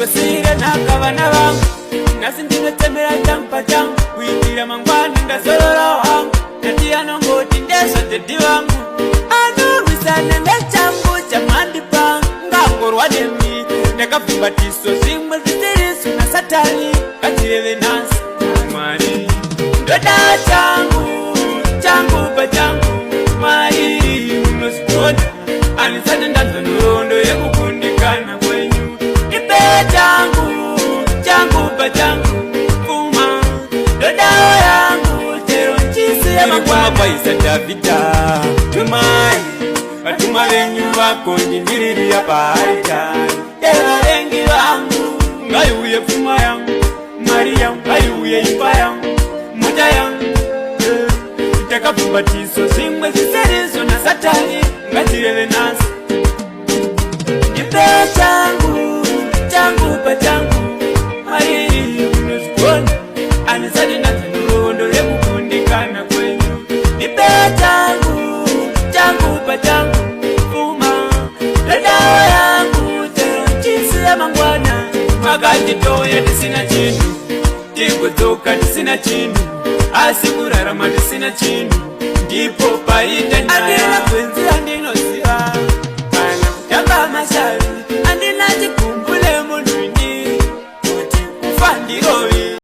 Ndigosiyira nhaka vana vangu. Nhasi ndinotemera changu pachangu, kuitira mangwana ndazorora hangu. Nati anongoti ndezvadhedhi vangu, anorwisana nechangu chamandipa, ngangorwa nemi. Ndakabvumbatiswa zvimwe zvisiriso naSatani, ngachireve nhasi. Mwari, ndoda changu, changu pachangu. Mwari, munozvigona, handisati ndanzwa nhoroondo yekukundikana kwenyu. Ipe changu, changu pachangu, pfuma ndodawo yangu, chero nchisiya mangwana. Kwaisa Dhavhidha, tumai vatumwa venyu vakondindiririya paaritari evavengi vangu. Ngaiuye pfuma yangu, mari yangu, ngaiuye imba yangu, mota yangu. Takabvumbatiswa zvimwe zvisirizo naSatani, ngachireve nhasi. Ndipe changu, changu pachangu. Mwari, munozvigona, handisati ndanzwa nhoroondo yekukundikana kwenyu. Ndipe changu, changu pachangu, pfuma ndodawo yangu, chero nchisiya mangwana. Makatitoya tisina chinhu, tigodzoka tisina chinhu, asi kurarama tisina chinhu ndipo paita nyaya.